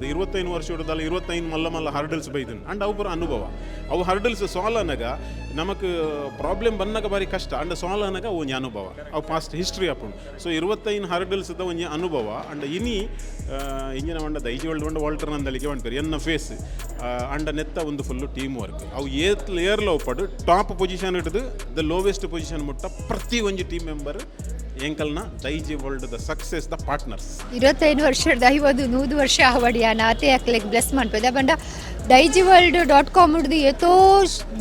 25 ವರ್ಷದಲ್ಲ 25 ಮಲ್ಲ ಮಲ್ಲ ಹರ್ಡಲ್ಸ್ ಬೈದನ್ ಅಂಡ್ ಅವು ಪೂರ ಅನುಭವ. ಅವು ಹರ್ಡಲ್ಸ್ ಸಾಲ್ವ್ ಅನಗ ನಮಕ್ ಪ್ರಾಬ್ಲಮ್ ಬನ್ನಗ ಬಾರಿ ಕಷ್ಟ. ಅಂಡ್ ಸಾಲ್ವ್ ಅನಗ ಒಂಜಿ ಅನುಭವ, ಅವು ಪಾಸ್ಟ್ ಹಿಸ್ಟ್ರಿ ಆಪುಂಡು. ಸೊ 25 ಹರ್ಡಲ್ಸ್ the ಒಂಜಿ ಅನುಭವ. ಅಂಡ್ ಇನಿ ಇಂಜಿನ ಪಂಡ ದೈಜಿ ವರ್ಲ್ಡ್ ಪಂಡ ವಾಲ್ಟರ್ ನಂದಳಿಕೆ ಪನ್ಪೆರ್ ಎನ್ನ ಫೇಸ್. ಅಂಡ ನೆತ್ತ ಒಂದು ಫುಲ್ಲು ಟೀಮ್ ವರ್ಕ್. ಅವು ಏತ್ ಲೇಯರ್ಲ ಉಪ್ಪಡು, ಟಾಪ್ ಪೊಸಿಷನ್ ಇಡ್ದು ದ ಲೋವೆಸ್ಟ್ ಪೊಸಿಷನ್ ಮುಟ್ಟ ಪ್ರತಿ ಒಂಜಿ ಟೀಮ್ ಮೆಂಬರ್ ಎಂಕಲ್ನ Daiji world the success the partners. 25 ವರ್ಷದ 50 100 ವರ್ಷ ಆವಡಿಯಾನ ಆತೆ ಅಕ್ಲೆಗ್ ಬ್ಲೆಸ್ ಮನ್ಪೆದ. ಪಂಡ ದೈಜಿ ವರ್ಲ್ಡ್ .ಕಾಮ್ ಹಿಡ್ದು ಏತೋ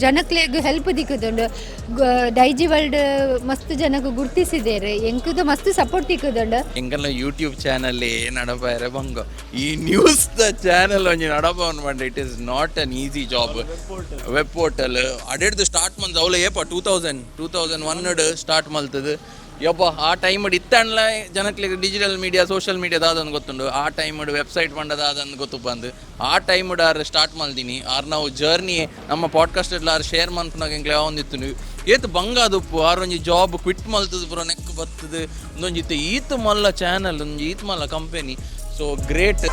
ಜನಕ್ಲೆಗ್ ಹೆಲ್ಪ್ ದಿಕ್ಕುದುಂಡು. ದೈಜಿ ವರ್ಲ್ಡ್ ಮಸ್ತ್ ಜನಕ್ ಗುರ್ತಿಸಿದ್ದೇರೆ, ಎಂಕುದು ಮಸ್ತ್ ಸಪೋರ್ಟ್ ತಿಕ್ಕುದುಂಡು. ಎಂಕಲ್ನ ಯೂಟ್ಯೂಬ್ ಚಾನಲ್ ನಡಪಾಯರೆ ಬಂಗ. ಈ ನ್ಯೂಸ್ the channel ಒಂಜಿ ನಡಪವನ್ ಪಂಡ it is not an easy job. Web portal ಅಡೆಡ್ದು start ಮಂತ್ ಅವಲ ಏಪ 2001 ಸ್ಟಾರ್ಟ್ ಮಲ್ತದು ಯಪ್ಪ. ಆ ಟೈಮ್ ಇತ್ತಂಡ್ಲ ಜನಕ್ಲೆಗ್ ಡಿಜಿಟಲ್ ಮೀಡಿಯಾ, ಸೋಷಿಯಲ್ ಮೀಡಿಯಾ ದಾದಂದು ಗೊತ್ತುಂಡು. ಆ ಟೈಮ್ ವೆಬ್ಸೈಟ್ ಪಂಡ ದಾದಂದು ಗೊತ್ತು ಬಂದು ಆ ಟೈಮ್ ಆರ್ ಸ್ಟಾರ್ಟ್ ಮಲ್ದಿನಿ. ಆರ್ ನಾವು ಜರ್ನಿ ನಮ್ಮ ಪಾಡ್ಕಾಸ್ಟ್ ಆರ್ ಶೇರ್ ಮನ್ಪುನಾಗ ಎಂಕ್ಲೆ ಯಾವೊಂದಿತ್ತು, ಏತ್ ಬಂಗಾದುಪ್ಪು. ಆರ್ ಒಂಜಿ ಜಾಬ್ ಕ್ವಿಟ್ ಮಲ್ತದು ಪೂರ ನೆಕ್ ಬತ್ತದು ಒಂದೊಂಜಿ ಇತ್ತೆ ಈತ್ ಮಲ್ಲ ಚಾನಲ್, ಒಂಜಿ ಈತ್ ಮಲ್ಲ ಕಂಪೆನಿ. ಸೊ ಗ್ರೇಟ್.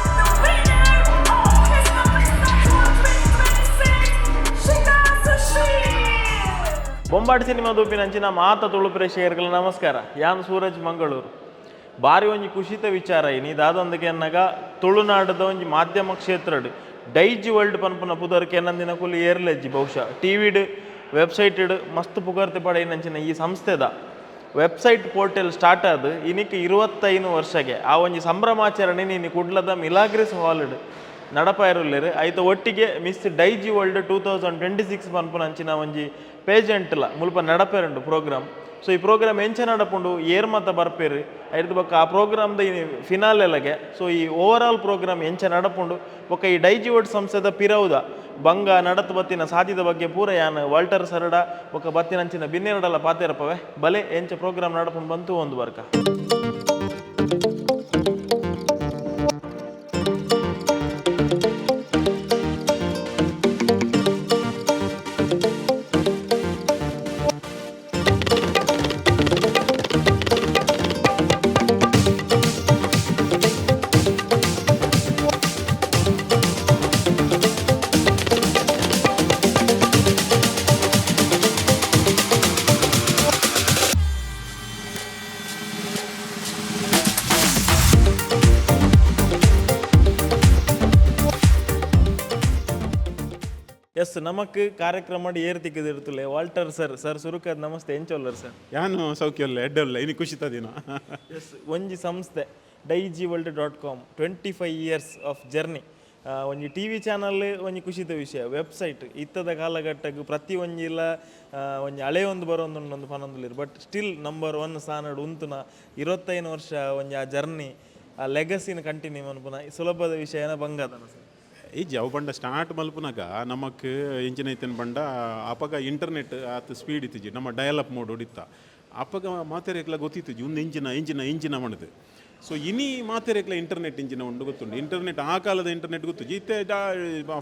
ಬೊಂಬಾಟ್ ಸಿನಿಮಾ ದೂಪಿನಂಚಿನ ಮಾತ ತುಳು ಪ್ರೇಕ್ಷಕರಿಗೆ ನಮಸ್ಕಾರ. ಯಾನ್ ಸೂರಜ್ ಮಂಗಳೂರು. ಬಾರಿ ಒಂಜಿ ಖುಷಿತ ವಿಚಾರ ಇನಿ ದಾದೊಂದಿಗೆ ಎನ್ನಗ ತುಳುನಾಡದ ಒಂಜಿ ಮಾಧ್ಯಮ ಕ್ಷೇತ್ರಡ್ ಡೈಜಿ ವರ್ಲ್ಡ್ ಪನ್ಪುನ ಪುದರ್ ಕೆನ್ನಂದಿನ ಕುಲು ಏರ್ಲೆಜ್ಜಿ ಬಹುಶಃ. ಟಿವಿಡ್, ವೆಬ್ಸೈಟ್ ಮಸ್ತ್ ಪುಗರ್ತೆ ಪಡೆಯಿನಂಚಿನ ಈ ಸಂಸ್ಥೆದ ವೆಬ್ಸೈಟ್ ಪೋರ್ಟಲ್ ಸ್ಟಾರ್ಟ್ ಆದ್ ಇನಿಕ್ 25 ವರ್ಷಗೆ ಆ ಒಂಜಿ ಸಂಭ್ರಮಾಚರಣೆ ಇನಿ ಕುಡ್ಲದ ಮಿಲಾಗ್ರಿಸ್ ಹಾಲ್ಡ್ ನಡಪಾಯರುಲ್ಲೆರ್. ಐತ ಒಟ್ಟಿಗೆ ಮಿಸ್ ಡೈಜಿ ವರ್ಲ್ಡ್ 2026 ಪನ್ಪುನಂಚಿನ ಒಂಜಿ ಪೇಜೆಂಟ್ಲ ಮುಲ್ಪ ನಡಪೆರುಂಡು ಪ್ರೋಗ್ರಾಮ್. ಸೊ ಈ ಪ್ರೋಗ್ರಾಮ್ ಎಂಚ ನಡಪುಂಡು, ಏರ್ ಮತ ಬರ್ಪೇರು, ಐರ್ದ್ ಬೊಕ್ಕ ಆ ಪ್ರೋಗ್ರಾಮ್ದ ಈ ಫಿನಾಲೆಲಗೆ, ಸೊ ಈ ಓವರ್ ಆಲ್ ಪ್ರೋಗ್ರಾಮ್ ಎಂಚ ನಡಪುಂಡು, ಬೊಕ್ಕ ಈ ಡೈಜಿ ವರ್ಲ್ಡ್ ಸಂಸ್ಥೆದ ಪಿರವುದ ಬಂಗ ನಡತ್ ಬತ್ತಿನ ಸಾಧ್ಯದ ಬಗ್ಗೆ ಪೂರ ಯಾನ್ ವಾಲ್ಟರ್ ಸರಡ ಬೊಕ್ಕ ಬತ್ತಿನಂಚಿನ ಬಿನ್ನೆರಡಲ ಪಾತೆರಪವೆ. ಬಲೆ, ಎಂಚ ಪ್ರೋಗ್ರಾಮ್ ನಡಪುಂಡು ಬಂತು ಒಂದು ಬರ್ಕ. ಎಸ್, ನಮಕ್ ಕಾರ್ಯಕ್ರಮ ಏರ್ ತಿಕ್ಕದಿರ್ತಲೆ ವಾಲ್ಟರ್ ಸರ್. ಸರ್, ಸುರುಕದ್ ನಮಸ್ತೆ. ಎಂಚೊಲ್ಲರ್ ಸರ್? ಯಾನು ಸೌಖ್ಯ ಅಲ್ಲ, ಎಡ್ಡಲ್ಲ. ಇನಿ ಖುಷಿತ ದಿನ. ಎಸ್, ಒಂಜಿ ಸಂಸ್ಥೆ Daijiworld.com, 25 years of journey. ಒಂಜಿ ಟಿವಿ ಚಾನಲ್ ಒಂಜಿ ಖುಷಿತ ವಿಷಯ. ವೆಬ್ಸೈಟ್ ಇತ್ತದ ಕಾಲಘಟ್ಟಕ್ಕೆ ಪ್ರತಿ ಒಂಜಿಲ ಒಂಜಿ ಹಳೆ ಒಂದು ಬರೋಂದುಂಡು ಒಂದು ಪನೊಂದುಲ್ಲೆರ್. ಬಟ್ ಸ್ಟಿಲ್ ನಂಬರ್ ಒನ್ ಸ್ಥಾನಡ್ ಉಂತುನ 25 ವರ್ಷ ಒಂಜಿ ಆ ಜರ್ನಿ, ಆ ಲೆಗಸಿನ ಕಂಟಿನ್ಯೂ ಮನ್ಪುನ ಸುಲಭದ ವಿಷಯನ ಬಂಗಾದನ ಸರ್? ಇಜ್ಜಿ, ಅವು ಪಂಡ ಸ್ಟಾರ್ಟ್ ಮಲ್ಪುನಾಗ ನಮಕ್ ಎಂಚಿನ ಐತನ್ ಪಂಡ ಅಪಗ ಇಂಟರ್ನೆಟ್ ಆತ್ ಸ್ಪೀಡ್ ಇತ್ತಿಜಿ. ನಮ್ಮ ಡಯಲ್ ಅಪ್ ಮೋಡ್ ಇತ್ತ. ಅಪಗ ಮಾತೆರೆಗ್ಲ ಗೊತ್ತಿತ್ತಿಜಿ ಒಂದು ಇಂಜಿನ ಇಂಜಿನ ಇಂಜಿನ ಮಾಡದು. ಸೊ ಇನಿ ಮಾತೆರೆಗ್ಲ ಇಂಟರ್ನೆಟ್ ಇಂಜಿನ ಉಂಡು ಗೊತ್ತುಂಡು. ಇಂಟರ್ನೆಟ್ ಆ ಕಾಲದ ಇಂಟರ್ನೆಟ್ ಗೊತ್ತುಂಡು. ಇತ್ತೆ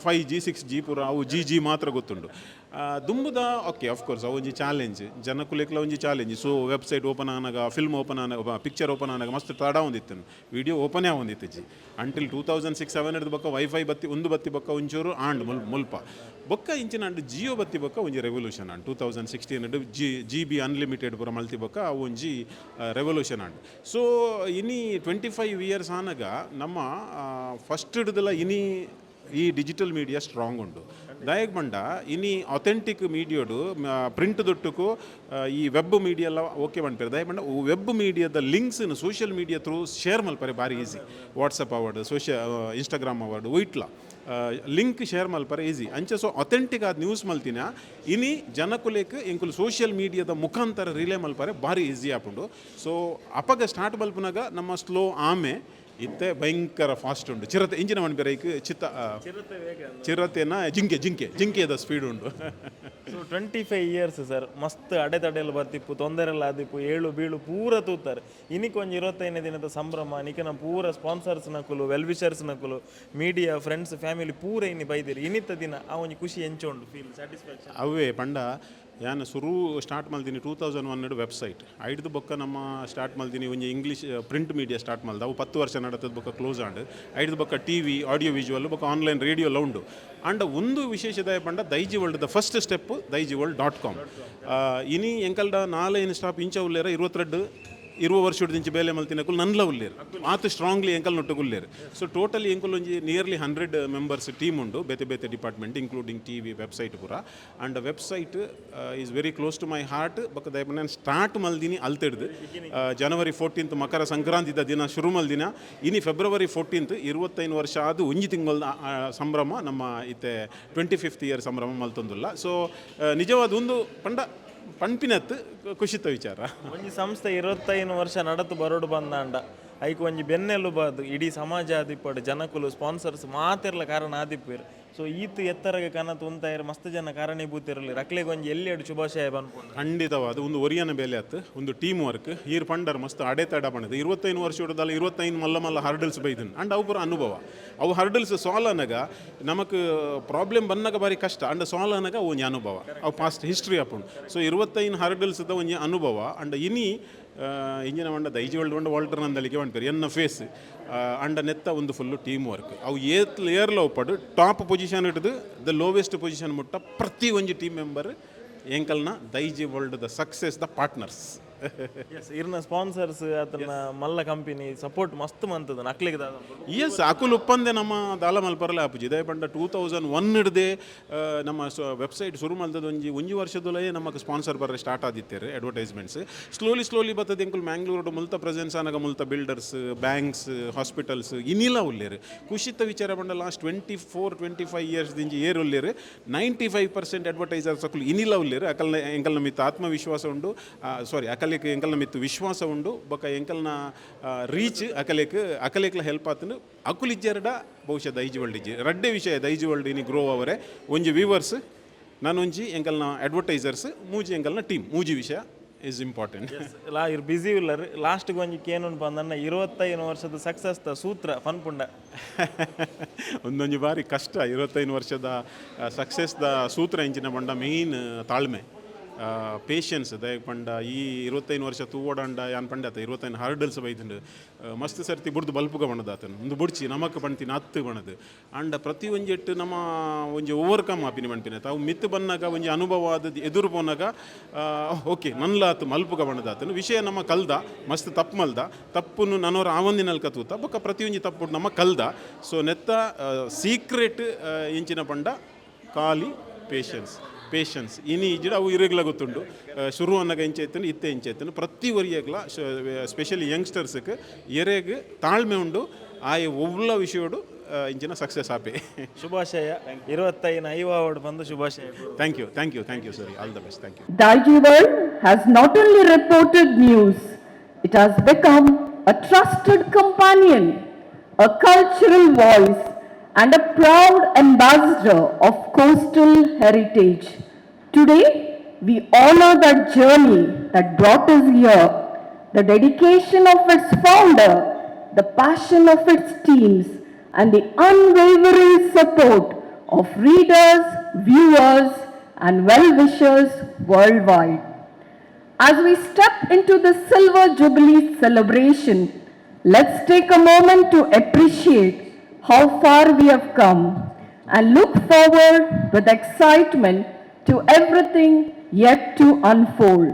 5G, 6G ಪೂರ ಅವು ಜಿ ಜಿ ಮಾತ್ರ ಗೊತ್ತುಂಡು. ದುಂಬುದ ಓಕೆ, ಕೋರ್ಸ್ ಅವು ಒಂಜಿ ಚಾಲೆಂಜ್, ಜನಕುಲೆಕ್ಲ ಒಂಜಿ ಚಾಲೆಂಜ್. ಸೊ ವೆಬ್ಸೈಟ್ ಓಪನ್ ಆನಾಗ, ಫಿಲ್ಮ್ ಓಪನ್ ಆನಾಗ, ಪಿಕ್ಚರ್ ಓಪನ್ ಆನಾಗ ಮಸ್ತ್ ತಡ ಒಂದಿತ್ತು, ವಿಡಿಯೋ ಓಪನೇ ಆವೊಂದಿತ್ತಿಜಿ ಅಂಟಿಲ್ 2006-7 ಹಿಡ್ದು. ಬೊಕ್ಕ ವೈಫೈ ಬತ್ತಿ ಒಂದು ಬತ್ತಿ ಬೊಕ್ಕ ಒಂಚೂರು ಆಂಡ್ ಮುಲ್ಪ. ಬೊಕ್ಕ ಇಂಚಿನ ಅಂಡ್ ಜಿಯೋ ಬತ್ತಿ ಬೊಕ್ಕ ಒಂಜಿ ರೆವಲ್ಯೂಷನ್ and. 2016 GB unlimited ಪೂರ ಮಲ್ತಿ ಬೊಕ್ಕ ಅವು ಒಂಜಿ ರೆವಲ್ಯೂಷನ್ ಆಂಡ್. ಸೊ ಇನಿ 25 ಇಯರ್ಸ್ ಆನಗ ನಮ್ಮ ಫಸ್ಟ್ ಹಿಡ್ದಲ ಇನಿ ಈ ಡಿಜಿಟಲ್ ಮೀಡಿಯಾ ಸ್ಟ್ರಾಂಗ್ ಉಂಡು. ದಾಯೆಗ್ ಪಂಡ ಇನಿ ಅಥೆಂಟಿಕ್ ಮೀಡಿಯೋಡು ಪ್ರಿಂಟ್ ದೊಟ್ಟುಕು ಈ ವೆಬ್ ಮೀಡಿಯಾ ಎಲ್ಲ ಓಕೆ ಪನ್ಪೆರ್. ದಾಯೆ ಪಂಡ ವೆಬ್ ಮೀಡಿಯಾದ links social media through share ಮಲ್ಪರೆ ಬಾರಿ ಈಸಿ. ವಾಟ್ಸಪ್ ಆವಡ್, ಇನ್ಸ್ಟಾಗ್ರಾಮ್ ಆವಡ್, ಒಯ್ಟ್ಲ ಲಿಂಕ್ ಶೇರ್ ಮಲ್ಪರೆ ಈಸಿ ಅಂಚ. ಸೊ ಅಥೆಂಟಿಕ್ ಆದ ನ್ಯೂಸ್ ಮಲ್ತಿನ ಇನಿ ಜನಕುಲೆಕ್ ಎಂಕುಲು ಸೋಷಿಯಲ್ ಮೀಡಿಯಾದ ಮುಖಾಂತರ ರಿಲೇ ಮಲ್ಪರೆ ಭಾರಿ ಈಸಿ ಆಪುಂಡು. ಸೊ ಅಪಗ ಸ್ಟಾರ್ಟ್ ಮಲ್ಪುನಾಗ ನಮ್ಮ ಸ್ಲೋ, ಆಮೆ ಇತ್ತೆ ಭಯಂಕರ ಫಾಸ್ಟ್ ಉಂಡು. ಚಿರತೆ ಇಂಜಿನ ಮನ್ಪೆರೆ ಚಿತ್ತ ಚಿರತೆನ ಜಿಂಕೆ ಜಿಂಕೆ ಜಿಂಕೆದ ಸ್ಪೀಡ್ ಉಂಡು. ಸೊ 25 ಇಯರ್ಸ್ ಸರ್, ಮಸ್ತ್ ಅಡೆತಡೆಲ್ಲ ಬರ್ತಿಪ್ಪು, ತೊಂದರೆಲ್ಲ ಆದಿಪ್ಪು, ಏಳು ಬೀಳು ಪೂರ ತೂತಾರೆ. ಇನಿಕ್ ಒಂಜಿ 25ನೇ ದಿನದ ಸಂಭ್ರಮ. ನಿಕನ ಪೂರ ಸ್ಪಾನ್ಸರ್ಸ್ ನಕುಲು, ವೆಲ್ ವಿಷರ್ಸ್ ನಕುಲು, ಮೀಡಿಯಾ ಫ್ರೆಂಡ್ಸ್, ಫ್ಯಾಮಿಲಿ ಪೂರ ಇನಿ ಬೈದಿರಿ. ಇನಿತ ದಿನ ಆ ಒಂಜಿ ಖುಷಿ ಎಂಚ ಉಂಡು, ಫೀಲ್, ಸ್ಯಾಟಿಸ್ಫ್ಯಾಕ್ಷನ್? ಅವೇ ಪಂಡ ಯಾನ್ ಸುರು ಸ್ಟಾರ್ಟ್ ಮಲ್ದಿನಿ 2001 ವೆಬ್ಸೈಟ್. ಐಡ್ದು ಬೊಕ್ಕ ನಮ್ಮ ಸ್ಟಾರ್ಟ್ ಮಲ್ದಿನಿ ಒಂಜಿ ಇಂಗ್ಲೀಷ್ ಪ್ರಿಂಟ್ ಮೀಡಿಯಾ ಸ್ಟಾರ್ಟ್ ಮಲ್ದ. ಅವು 10 ವರ್ಷ ನಡತದ, ಬೊಕ್ಕ ಕ್ಲೋಸ್ ಆಂಡ್. ಐಡ್ದು ಬೊಕ್ಕ ಟಿವಿ, ಆಡಿಯೋ ವಿಜುವಲ್, ಬೊಕ್ಕ ಆನ್ಲೈನ್ ರೇಡಿಯೋ ಉಂಡು. ಆಂಡ ಒಂದು ವಿಶೇಷ ಪಂಡ Daiji world the first step Daijiworld.com. ಇನಿ ಎಂಕಲ್ಡ ನಾಲೈನ್ ಸ್ಟಾಫ್ ಇಂಚ ಉಲ್ಲೇರ. 22 20 ವರ್ಷದಿಂಚ ಬೇಲೆ ಮಲ್ತಿನಕುಲು ನನ್ಲ ಉಲ್ಲೇರು. ಆತು ಸ್ಟ್ರಾಂಗ್ಲಿ ಎಂಕಲ್ ನೊಟ್ಟುಗುಲ್ಲೇರು. ಸೊ ಟೋಟಲಿ ಎಂಕುಲು ಒಂಜಿ ನಿಯರ್ಲಿ 100 ಮೆಂಬರ್ಸ್ ಟೀಮ್ ಉಂಡು, ಬೇತೆ ಬೇತೆ ಡಿಪಾರ್ಟ್ಮೆಂಟ್, ಇನ್ಕ್ಲೂಡಿಂಗ್ ಟಿವಿ, ವೆಬ್ಸೈಟ್ ಪೂರ. And website is very close to my heart. ಬೊಕ್ಕ ದಯಪಂಡ ನಾನು ಸ್ಟಾರ್ಟ್ ಮಲ್ದಿನಿ ಅಲ್ತೆಡ್ದು ಜನವರಿ 14 ಮಕರ ಸಂಕ್ರಾಂತಿದ ದಿನ ಶುರು ಮಲ್ದಿನ. ಇನಿ ಫೆಬ್ರವರಿ 14 25 ವರ್ಷ ಅದು ಒಂಜಿ ತಿಂಗಳ ಸಂಭ್ರಮ. ನಮ್ಮ ಇತ್ತೆ 25th year ಸಂಭ್ರಮ ಮಲ್ತೊಂದುಲ್ಲ. ಸೊ ನಿಜವಾದ ಒಂದು ಪಂಡ ಪಣ್ಪಿನತ್ತು ಖುಷಿತ ವಿಚಾರ. ಒಂಜಿ ಸಂಸ್ಥೆ 25 ವರ್ಷ ನಡತು ಬರೋಡು ಬಂದಾಂಡ, ಐಕ್ ಒಂಜಿ ಬೆನ್ನೆಲುಬಾದು ಇಡೀ ಸಮಾಜ ಆದಿಪ್ಪಡು, ಜನಕುಲು, ಸ್ಪಾನ್ಸರ್ಸ್ ಮಾತೆರ್ಲ ಕಾರಣ ಆದಿಪ್ಪೇರು. ಸೊ ಈತ್ ಎತ್ತರಗೆ ಕನತು ಉಂತಾಯರ್ ಮಸ್ತ್ ಜನ ಕಾರಣೀಭೂತಿರಲಿ. ರಕ್ಲೆಗ್ ಒಂಜಿ ಎಲ್ಲಿ ಶುಭಾಶಯ ಪನ್ಪುಂಡು. ಖಂಡಿತವಾದ ಒಂದು ಒರಿಯನ ಬೇಲೆ ಆತು, ಒಂದು ಟೀಮ್ ವರ್ಕ್. ಈರ್ ಪಂಡರ್ ಮಸ್ತ್ ಅಡೆತಡ ಪಂಡದು. 25 ವರ್ಷ ಹಿಡ್ದಲ್ಲ, 25 ಮಲ್ಲ ಮಲ್ಲ ಹರ್ಡಲ್ಸ್ ಬೈದನ್. ಅಂಡ್ ಅವು ಪೂರ ಅನುಭವ. ಅವು ಹರ್ಡಲ್ಸ್ ಸಾಲ್ವ್ ಅನಗ, ನಮಕ್ ಪ್ರಾಬ್ಲಮ್ ಬನ್ನಗ ಬಾರಿ ಕಷ್ಟ. ಅಂಡ್ ಸಾಲ್ವ್ ಅನಗ ಒಂಜಿ ಅನುಭವ, ಅವು ಪಾಸ್ಟ್ ಹಿಸ್ಟ್ರಿ ಆಪುಂಡು. ಸೊ 25 ಹರ್ಡಲ್ಸ್ the ಒಂಜಿ ಅನುಭವ. ಅಂಡ್ ಇನಿ ಇಂಜಿನ ಮಂಡ ದೈಜಿ ವರ್ಲ್ಡ್ ಮಂಡ ವಾಲ್ಟರ್ ನಂದಳಿಕೆ ಪನ್ಪೆರ್ ಎನ್ನ ಫೇಸ್. ಅಂಡ ನೆತ್ತ ಒಂದು ಫುಲ್ಲು ಟೀಮ್ ವರ್ಕ್. ಅವು ಏತ್ ಲೇಯರ್ಲ ಉಪ್ಪಡು, ಟಾಪ್ ಪೊಸಿಷನ್ ಹಿಡಿದು ದ ಲೋವೆಸ್ಟ್ ಪೊಸಿಷನ್ ಮುಟ್ಟ ಪ್ರತಿ ಒಂಜಿ ಟೀಮ್ ಮೆಂಬರ್ ಎಂಕಲ್ನ Daiji world the success the partners. S, ಇರ್ನ ಸ್ಪಾನ್ಸರ್ಸ್ ಆತನ ಮಲ್ಲ ಕಂಪನಿ ಸಪೋರ್ಟ್ ಮಸ್ತ್ ಮಂತದ ನಕ್ಲಿಗೆ ದಾದ? ಎಸ್, ಅಕುಲು ಉಪ್ಪಂದೆ ನಮ್ಮ ದಾಲ ಮಲ್ಪರಲೆ ಆಪುಜಿ. ಇದೇ ಪಂಡ 2001 ಹಿಡ್ದೆ ನಮ್ಮ ವೆಬ್ಸೈಟ್ ಶುರು ಮಲ್ದದ ಒಂಜಿ ಒಂಜಿ ವರ್ಷದೊಲೇ ನಮಕ್ ಸ್ಪಾನ್ಸರ್ ಬರ್ರೆ ಸ್ಟಾರ್ಟ್ ಆದಿತ್ತೇರು. ಅಡ್ವರ್ಟೈಸ್ಮೆಂಟ್ಸ್ ಸ್ಲೋಲಿ ಸ್ಲೋಲಿ ಬತ್ತದ. ಎಂಕುಲು ಮ್ಯಾಂಗ್ಳೂರು ಮುಲ್ತ ಪ್ರೆಸೆನ್ಸ್ ಆನಗ ಮುಲ್ತ ಬಿಲ್ಡರ್ಸ್, ಬ್ಯಾಂಕ್ಸ್, ಹಾಸ್ಪಿಟಲ್ಸ್ ಇನಿಲ ಉಲ್ಲೇರು. ಖುಷಿತ ವಿಚಾರ ಪಂಡ ಲಾಸ್ಟ್ 24-25 ಇಯರ್ಸ್ ದಿಂಜಿ ಏರ್ ಉಲ್ಲೇರು, 95% ಅಡ್ವರ್ಟೈಸರ್ಸ್ ಅಕುಲು ಇನಿಲ ಉಲ್ಲೇರು. ಅಕಲ್ನ ಎಂಕಲ್ನ ಮಿತ್ತ ಆತ್ಮವಿಶ್ವಾಸ ಉಂಡು, ಸಾರಿ, ಅಕಲೆಕ್ ಎಂಕಲ್ನ ಮಿತ್ತು ವಿಶ್ವಾಸ ಉಂಡು. ಬೊಕ ಎಂಕಲ್ನ ರೀಚ್ ಅಕಲೆಕ್ ಅಕಲೆಕ್ಲ ಹೆಲ್ಪ್ ಆತನು. ಅಕುಲಿಜ್ಜರಡ ಬಹುಶಃ ದೈಜಿ ವರ್ಲ್ಡ್ ಇಜ್ಜಿ. ರಡ್ಡೆ ವಿಷಯ ದೈಜಿ ವರ್ಲ್ಡ್ ಇನಿ ಗ್ರೋ ಅವರೆ: ಒಂಜಿ ವ್ಯೂವರ್ಸ್, ನಾನೊಂಜಿ ಎಂಕಲ್ನ ಅಡ್ವರ್ಟೈಸರ್ಸ್, ಮೂಜಿ ಎಂಕಲ್ನ ಟೀಮ್. ಮೂಜಿ ವಿಷಯ is important. ಲಾ ಇರ್ ಬಿಸಿ ಉಲ್ಲರ್. ಲಾಸ್ಟ್ಗೆ ಒಂಜಿ ಕೇನುನ್ ಪಂದನ್ನ, 25 ವರ್ಷದ ಸಕ್ಸಸ್ ದ ಸೂತ್ರ ಪನ್ಪುಂಡ? ಒಂದೊಂಜಿ ಬಾರಿ ಕಷ್ಟ. 25 ವರ್ಷದ ಸಕ್ಸಸ್ದ ಸೂತ್ರ ಎಂಚಿನ ಪಂಡ ಮೇಯ್ನ್ ತಾಳ್ಮೆ, ಪೇಷನ್ಸ್. ದಯಗ್ ಪಂಡ ಈ 25 ವರ್ಷ ತೂವಡಂಡ ಯಾನ್ ಪಂಡ ಆತ 25 ಹರ್ಡಲ್ಸ್ ಬೈದುಂಡು. ಮಸ್ತ್ ಸರ್ತಿ ಬುಡ್ದು ಬಲ್ಪುಗ ಬಣ್ಣದಾತನು ಒಂದು ಬುಡ್ಚಿ ನಮಕ್ ಪಣ್ತಿನ ಅತ್ತು ಬಣದು. ಅಂಡ ಪ್ರತಿ ಒಂಜೆಟ್ಟು ನಮ್ಮ ಒಂಜಿ ಓವರ್ಕಮ್ ಆಪಿನಿ ಪನ್ಪಿನ. ತಾವು ಮಿತ್ತು ಬನ್ನಾಗ ಒಂಜಿ ಅನುಭವ ಆದದ್ದು ಎದುರು ಪೋನಾಗ, ಓಕೆ, ನನ್ಲಾತು ಮಲ್ಪುಗ ಬಣ್ಣದಾತನು. ವಿಷಯ ನಮ್ಮ ಕಲ್ದ, ಮಸ್ತ್ ತಪ್ಪು ಮಲ್ದ, ತಪ್ಪುನು ನನೋರ ಆವಂದಿನಲ್ಕ ತೂತ. ಬೊಕ್ಕ ಪ್ರತಿಯೊಂಜಿ ತಪ್ಪು ನಮ್ಮ ಕಲ್ದ. ಸೊ ನೆತ್ತ ಸೀಕ್ರೆಟ್ ಇಂಚಿನ ಪಂಡ ಖಾಲಿ ಪೇಷನ್ಸ್, ಪೇಷನ್ಸ್. ಇನಿ ಇಜ್ಜಿಡ ಅವು ಇರೆಗ್ಲ ಗೊತ್ತುಂಡು. ಶುರು ಅನ್ನಗ ಎಂಚ ಇತ್ತನು, ಇತ್ತೆ ಎಂಚ ಇತ್ತನು. ಪ್ರತಿ ಒರಿಯಗ್ಲ, ಸ್ಪೆಷಲಿ ಯಂಗ್ಸ್ಟರ್ಸ್ಗೆ, ಎರೆಗ್ ತಾಳ್ಮೆ ಉಂಡು, ಆಯೆ ಒವ್ಲ ವಿಷಯೋಡು ಇಂಚಿನ ಸಕ್ಸಸ್ ಆಪೆ. ಶುಭಾಶಯ. 25 ಐವಾವಡ್ ಬಂದು ಶುಭಾಶಯ. Thank you, thank you, thank you sir. All the best. Thank you. Daijiworld has not only reported news, it has become a trusted companion, a cultural voice, and a proud ambassador of coastal heritage. Today, we honor that journey that brought us here, the dedication of its founder, the passion of its teams, and the unwavering support of readers, viewers, and well-wishers worldwide. As we step into the Silver Jubilee celebration, let's take a moment to appreciate how far we have come and look forward with excitement to everything yet to unfold.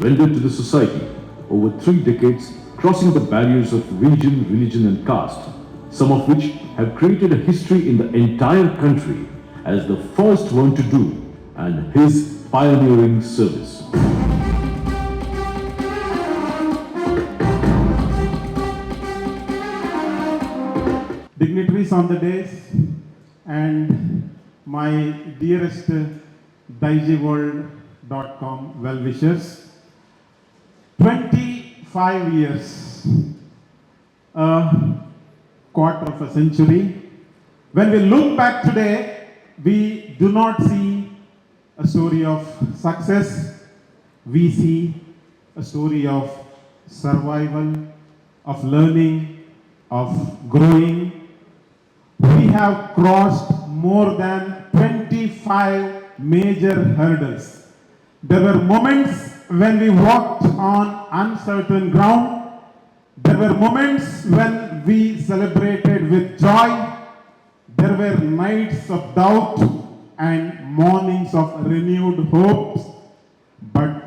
Rendered to the society over 3 decades, crossing the barriers of region, religion, and caste, some of which have created a history in the entire country as the first one to do, and his pioneering service. Dignitaries on the dais and my dearest DaijiWorld.com well-wishers. 25 years, a quarter of a century. When we look back today, we do not see a story of success, we see a story of survival, of learning, of growing. We have crossed more than 25 major hurdles. There were moments when we walked on uncertain ground. There were moments when we celebrated with joy. There were nights of doubt and mornings of renewed hopes. But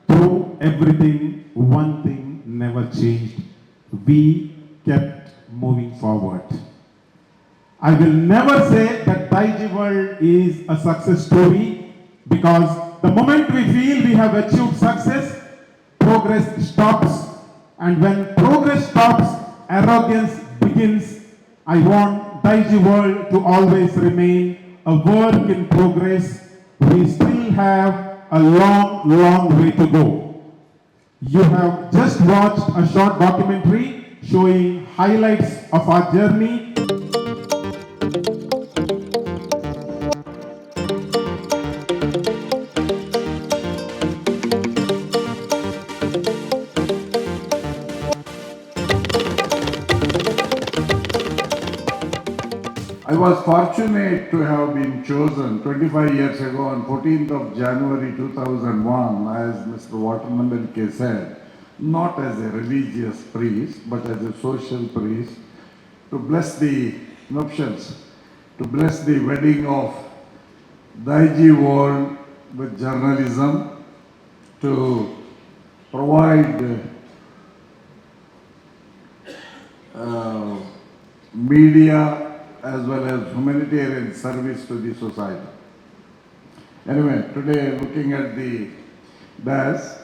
through everything, one thing never changed. We kept moving forward. I will never say that Daiji World is a success story because the moment we feel we have achieved success, progress stops. And when progress stops, arrogance begins. I want Daiji World to always remain a work in progress. We still have a long, long way to go. You have just watched a short documentary showing highlights of our journey. I was fortunate to have been chosen 25 years ago on 14th of January 2001, as Mr. Walter Nandalike said, not as a religious priest, but as a social priest, to bless the nuptials, to bless the wedding of Daiji World with journalism, to provide media as well as humanitarian service to the society. Anyway, today looking at the dais,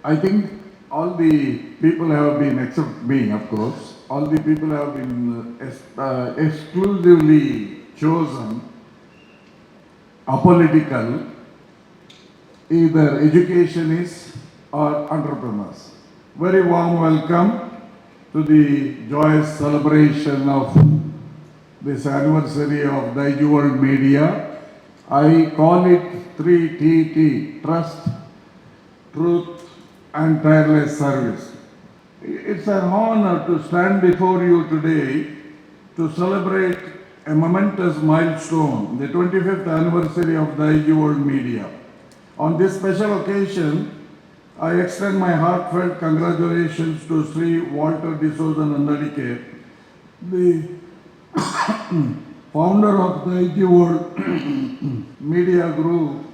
I think all the people have been, except me of course, all the people have been exclusively chosen apolitical, either educationists or entrepreneurs. Very warm welcome to the joyous celebration of this anniversary of Daiji World Media. I call it 3TT, Trust, Truth and Tireless Service. It's an honor to stand before you today to celebrate a momentous milestone, the 25th anniversary of Daiji World Media. On this special occasion, I extend my heartfelt congratulations to Sri Walter D'Souza Nandalike, the founder of Daiji World Media Group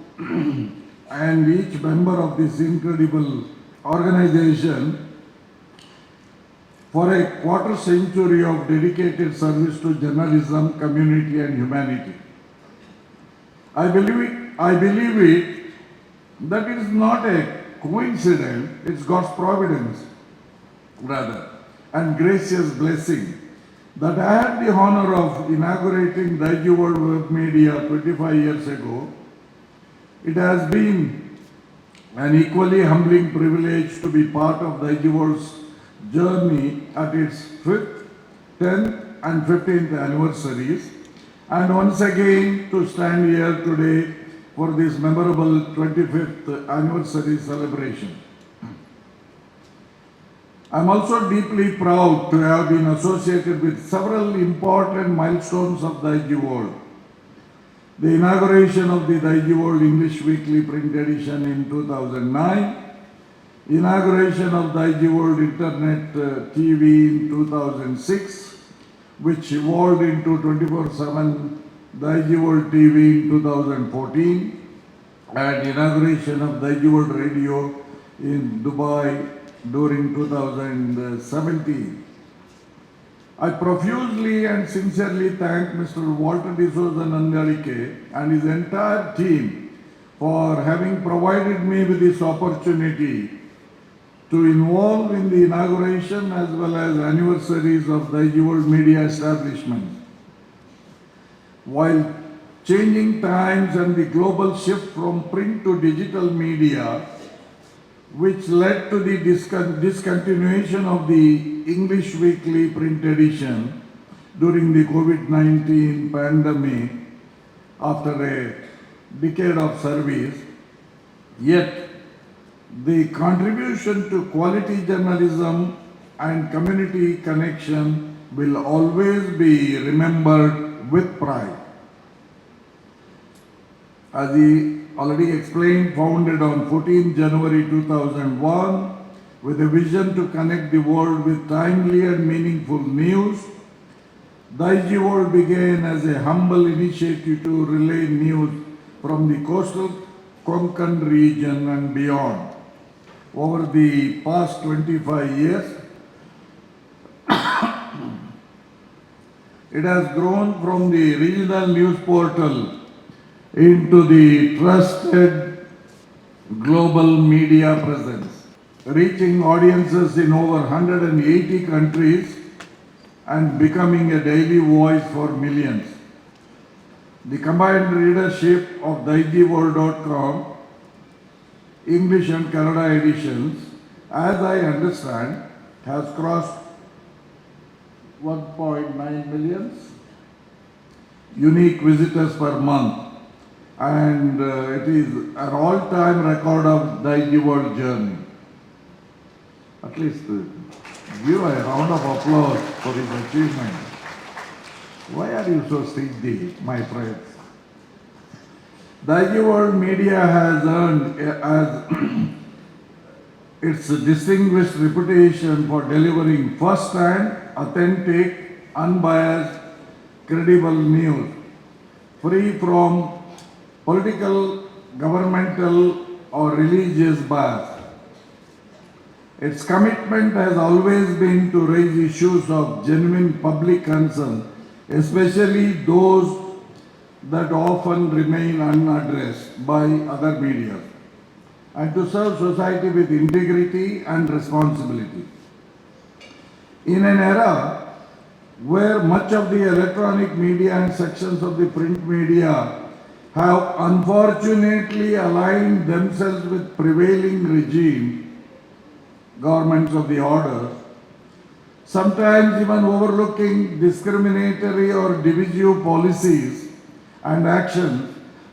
and each member of this incredible organization for a quarter century of dedicated service to journalism, community, and humanity. I believe it that it is not a coincidence, it's God's providence, rather, and gracious blessing that I had the honor of inaugurating Daiji World Web Media 25 years ago. It has been an equally humbling privilege to be part of Daiji World's journey at its 5th, 10th, and 15th anniversaries, and once again to stand here today for this memorable 25th anniversary celebration. I'm also deeply proud to have been associated with several important milestones of Daiji World. The inauguration of the Daiji World English Weekly print edition in 2009, inauguration of Daiji World Internet TV in 2006, which evolved into 24/7 Daiji World TV in 2014, and inauguration of Daiji World Radio in Dubai during 2017. I profusely and sincerely thank Mr. Walter D'Souza Nandalike and his entire team for having provided me with this opportunity to involve in the inauguration as well as anniversaries of Daiji World Media establishment. While changing times and the global shift from print to digital media which led to the discontinuation of the English weekly print edition during the COVID-19 pandemic after a decade of service. Yet, the contribution to quality journalism and community connection will always be remembered with pride. As he already explained, founded on 14 January 2001 with a vision to connect the world with timely and meaningful news, Daijiworld began as a humble initiative to relay news from the coastal Konkan region and beyond. Over the past 25 years, it has grown from the regional news portal into the trusted global media presence, reaching audiences in over 180 countries and becoming a daily voice for millions. The combined readership of daijiworld.com, English and Kannada editions, as I understand, has crossed 1.9 million unique visitors per month, and it is an all-time record of Daijiworld journey. At least give a round of applause for his achievement. Why are you so stingy, my friends? Daijiworld Media has earned as its distinguished reputation for delivering first-hand, authentic, unbiased, credible news, free from political, governmental, or religious bias. Its commitment has always been to raise issues of genuine public concern, especially those that often remain unaddressed by other media, and to serve society with integrity and responsibility. In an era where much of the electronic media and sections of the print media have unfortunately aligned themselves with prevailing regime, governments of the order, sometimes even overlooking discriminatory or divisive policies and actions,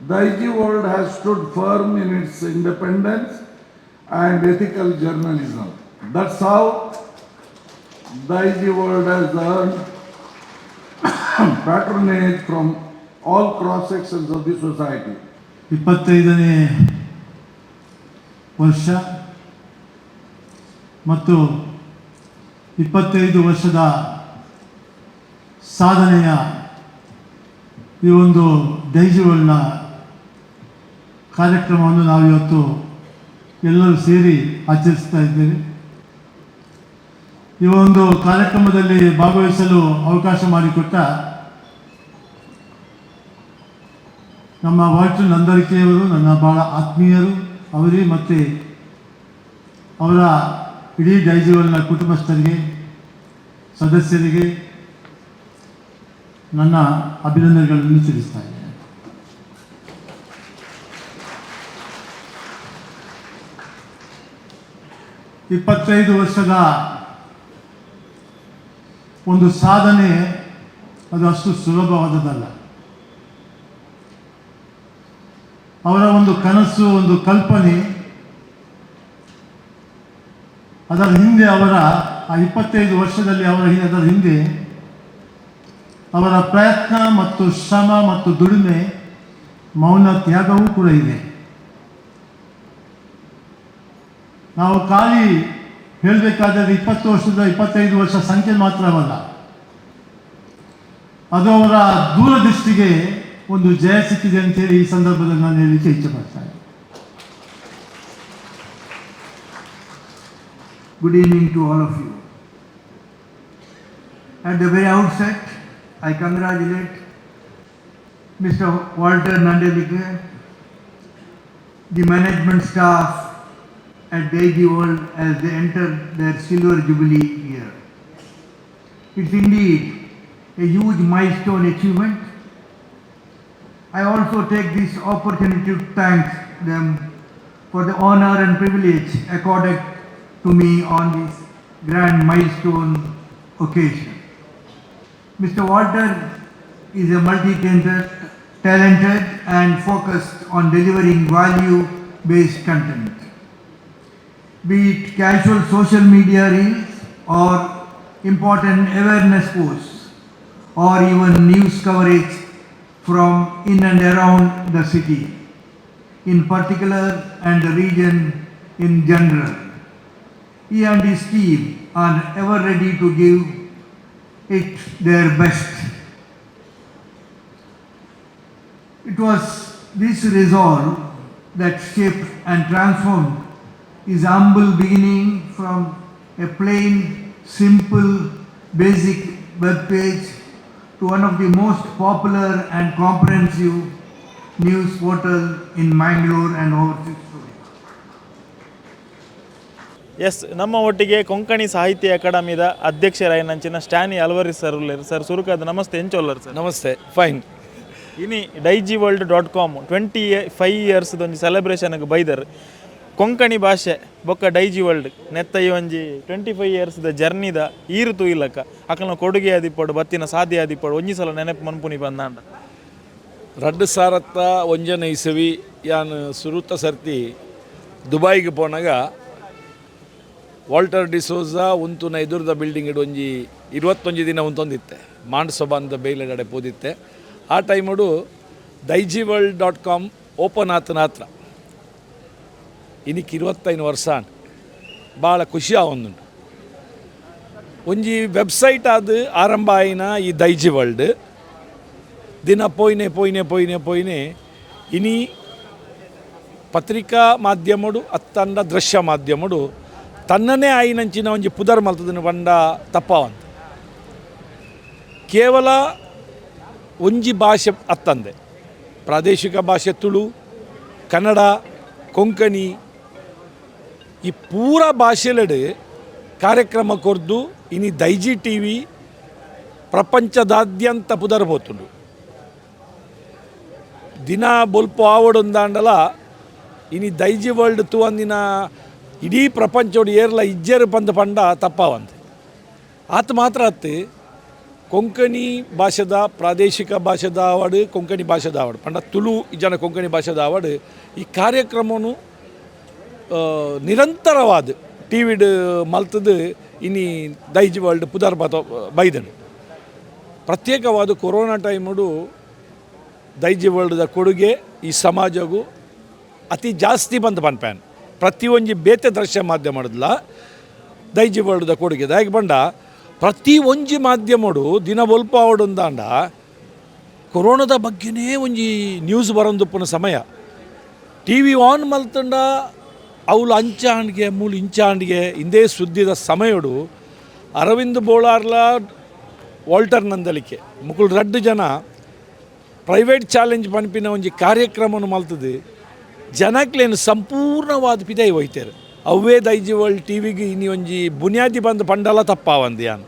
Daijiworld has stood firm in its independence and ethical journalism. That's how Daijiworld has earned patronage from all cross sections of the society. 25ನೇ ವರ್ಷ ಮತ್ತು 25 ವರ್ಷದ ಸಾಧನೆಯ ಈ ಒಂದು ಡೈಜಿವರ್ಲ್ಡ್ನ ಕಾರ್ಯಕ್ರಮವನ್ನು ನಾವು ಇವತ್ತು ಎಲ್ಲರೂ ಸೇರಿ ಆಚರಿಸ್ತಾ ಇದ್ದೇವೆ. ಈ ಒಂದು ಕಾರ್ಯಕ್ರಮದಲ್ಲಿ ಭಾಗವಹಿಸಲು ಅವಕಾಶ ಮಾಡಿಕೊಟ್ಟ ನಮ್ಮ ವಾಲ್ಟರ್ ನಂದಳಿಕೆಯವರು ನನ್ನ ಭಾಳ ಆತ್ಮೀಯರು. ಅವರೇ ಮತ್ತು ಅವರ ಇಡೀ ಡೈಜಿವರ್ಲ್ಡ್ನ ಕುಟುಂಬಸ್ಥರಿಗೆ, ಸದಸ್ಯರಿಗೆ ನನ್ನ ಅಭಿನಂದನೆಗಳನ್ನು ತಿಳಿಸ್ತಾ ಇದ್ದೇನೆ. 25 ವರ್ಷದ ಒಂದು ಸಾಧನೆ, ಅದು ಅಷ್ಟು ಸುಲಭವಾದದ್ದಲ್ಲ. ಅವರ ಒಂದು ಕನಸು, ಒಂದು ಕಲ್ಪನೆ, ಅದರ ಹಿಂದೆ ಅವರ ಆ 25 ವರ್ಷದಲ್ಲಿ ಅದರ ಹಿಂದೆ ಅವರ ಪ್ರಯತ್ನ ಮತ್ತು ಶ್ರಮ ಮತ್ತು ದುಡಿಮೆ, ಮೌನ ತ್ಯಾಗವೂ ಕೂಡ ಇದೆ. ನಾವು ಖಾಲಿ ಹೇಳಬೇಕಾದರೆ 20 ವರ್ಷದ, 25 ವರ್ಷ ಸಂಖ್ಯೆ ಮಾತ್ರವಲ್ಲ, ಅದು ಅವರ ದೂರದೃಷ್ಟಿಗೆ ಒಂದು ಜಯ ಸಿಕ್ಕಿದೆ ಅಂತೇಳಿ ಈ ಸಂದರ್ಭದಲ್ಲಿ ನಾನು ಹೇಳಲಿಕ್ಕೆ ಇಚ್ಛೆ ಪಡ್ತೇನೆ. Good evening to all of you. At the very outset, I congratulate Mr. Walter Nandalike, the management staff at Daijiworld as they enter their silver jubilee year. It's indeed a huge milestone achievement. I also take this opportunity to thank them for the honor and privilege accorded to me on this grand milestone occasion. Mr. Walter is a multi-talented and focused on delivering value-based content. Be it casual social media reels or important awareness posts or even news coverage from in and around the city, in particular and the region in general. He and his team are ever ready to give it their best. It was this resolve that shaped and transformed his humble beginning from a plain, simple, basic web page to one of the most popular and comprehensive news portal in Mangalore and overseas. S, ನಮ್ಮ ಒಟ್ಟಿಗೆ ಕೊಂಕಣಿ ಸಾಹಿತ್ಯ ಅಕಾಡೆಮಿದ ಅಧ್ಯಕ್ಷರಾಯಿನಂಚಿನ Stany Alvares sir ಉಲ್ಲೇರು. Sir, ಸುರುಕಾದ ನಮಸ್ತೆ. ಎಂಚೊಲ್ಲರ್ sir? ನಮಸ್ತೆ, ಫೈನ್. ಇನಿ ಡೈಜಿ ವರ್ಲ್ಡ್ .ಕಾಮ್ 25 ಇಯರ್ಸ್ ಒಂಜಿ ಸೆಲೆಬ್ರೇಷನ್ಗೆ ಬೈದರ್. ಕೊಂಕಣಿ ಭಾಷೆ ಬೊಕ್ಕ ಡೈಜಿ ವರ್ಲ್ಡ್ ನೆತ್ತ ಈ ಒಂಜಿ 25 ಇಯರ್ಸ್ದ ಜರ್ನಿದ ಈರು ತೂಯಿಲಕ್ಕ ಅಕಲ್ನ ಕೊಡುಗೆ ಆದಿಪ್ಪಡು, ಬತ್ತಿನ ಸಾಧ್ಯ ಆದಿಪ್ಪಡು, ಒಂಜಿ ಸಲ ನೆನಪು ಮನ್ಪುನಿ ಬಂದಾಂಡ. 2001ನೇ ಇಸವಿ ಯಾನ್ ಸುರುತ ಸರ್ತಿ ದುಬಾಯಿಗೆ ಪೋನಾಗ ವಾಲ್ಟರ್ ಡಿಸೋಜಾ ಉಂತುನ ಎದುರುದ ಬಿಲ್ಡಿಂಗ್ ಒಂಜಿ 21 ದಿನ ಉಂತೊಂದಿತ್ತೆ. ಮಾಂಡ್ ಅಂತ ಬೇಲೆಗಡೆ ಪೋದಿತ್ತೆ. ಆ ಟೈಮುಡು ದೈಜಿ ವರ್ಲ್ಡ್ .ಕಾಮ್ ಓಪನ್ ಆತನ ಹತ್ರ. ಇನಿಕ್ 25 ವರ್ಷ ಆಂಡ್. ಭಾಳ ಖುಷಿ ಆವೊಂದುಂಡು. ಒಂಜಿ ವೆಬ್ಸೈಟ್ ಆದ್ ಆರಂಭ ಆಯಿನ ಈ ದೈಜಿ ವರ್ಲ್ಡ್ ದಿನ ಪೋಯ್ನೆ ಪೋಯ್ನೆ ಪೋಯ್ನೆ ಪೋಯ್ನೆ ಇನಿ ಪತ್ರಿಕಾ ಮಾಧ್ಯಮಡು ಅತ್ತಂಡ ದೃಶ್ಯ ಮಾಧ್ಯಮಡು ತನ್ನನೇ ಆಯಿನಂಚಿನ ಒಂಜಿ ಪುದರ್ ಮಲ್ತದನು ಪಂಡ ತಪ್ಪಾವಂತ. ಕೇವಲ ಒಂಜಿ ಭಾಷೆ ಅತ್ತಂದೆ ಪ್ರಾದೇಶಿಕ ಭಾಷೆ ತುಳು, ಕನ್ನಡ, ಕೊಂಕಣಿ ಈ ಪೂರ ಭಾಷೆಲೆಡ್ ಕಾರ್ಯಕ್ರಮ ಕೊರ್ದು ಇನಿ ದೈಜಿ ಟಿವಿ ಪ್ರಪಂಚದಾದ್ಯಂತ ಪುದರ್ ಪೋತುಂಡು. ದಿನ ಬೊಲ್ಪು ಆವಡೊಂದಾಂಡಲ ಇನಿ ದೈಜಿ ವರ್ಲ್ಡ್ ತೂವಂದಿನ ಇಡೀ ಪ್ರಪಂಚೋಡು ಏರ್ಲ ಇಜ್ಜೆರ್ ಪಂದ್ ಪಂಡ ತಪ್ಪಾವಂತೆ. ಆತ ಮಾತ್ರ ಅತ್ತೆ, ಕೊಂಕಣಿ ಭಾಷೆದ ಪ್ರಾದೇಶಿಕ ಭಾಷೆದ ಆವಡ್, ಕೊಂಕಣಿ ಭಾಷೆದ ಆವಡ್, ಪಂಡ ತುಳು ಜನ ಕೊಂಕಣಿ ಭಾಷೆದ ಆವಡ್, ಈ ಕಾರ್ಯಕ್ರಮನು ನಿರಂತರವಾದ ಟಿ ವಿಡ್ ಮಲ್ತದು ಇನಿ ದೈಜಿ ವರ್ಲ್ಡ್ ಪುದರ್ ಬತ ಬೈದನು. ಪ್ರತ್ಯೇಕವಾದ ಕೊರೋನಾ ಟೈಮುಡು ದೈಜಿ ವರ್ಲ್ಡ್ದ ಕೊಡುಗೆ ಈ ಸಮಾಜಗೂ ಅತಿ ಜಾಸ್ತಿ ಬಂದು ಪನ್ಪ್ಯಾನ್. ಪ್ರತಿಯೊಂಜಿ ಬೇತೆ ದೃಶ್ಯ ಮಾಧ್ಯಮಡ್ಲ ದೈಜಿ ವರ್ಲ್ಡ್ದ ಕೊಡುಗೆ ದಾಯೆಗ್ ಪಂಡ ಪ್ರತಿ ಒಂಜಿ ಮಾಧ್ಯಮಡು ದಿನ ಬೊಲ್ಪ ಆವೊಡುಂದಾಂಡ ಕೊರೋನಾದ ಬಗ್ಗೆನೇ ಒಂಜಿ ನ್ಯೂಸ್ ಬರೊಂದುಪ್ಪುನ ಸಮಯ. ಟಿವಿ ಆನ್ ಮಲ್ತಂಡ ಅವ್ಲು ಅಂಚ ಆಂಡ್ಗೆ, ಮೂಲು ಇಂಚ ಆಂಡ್ಗೆ, ಇಂದೇ ಸುದ್ದಿದ ಸಮಯಡು ಅರವಿಂದ್ ಬೋಳಾರ್ಲ, ವಾಲ್ಟರ್ ನಂದಲಿಕೆ ಮುಕುಲ್ ರಡ್ಡು ಜನ ಪ್ರೈವೇಟ್ ಚಾಲೆಂಜ್ ಪನ್ಪಿನ ಒಂಜಿ ಕಾರ್ಯಕ್ರಮನು ಮಲ್ತದೆ ಜನಕ್ಲೇನು ಸಂಪೂರ್ಣವಾದ ಪಿದೈ ಹೋಯ್ತೇರು. ಅವ್ವೇ ದೈಜಿ ವರ್ಲ್ಡ್ ಟಿವಿಗೆ ಇನಿ ಒಂಜಿ ಬುನಿಯಾದಿ ಬಂದು ಪಂಡಲ ತಪ್ಪಾವಂದು. ಯಾನ್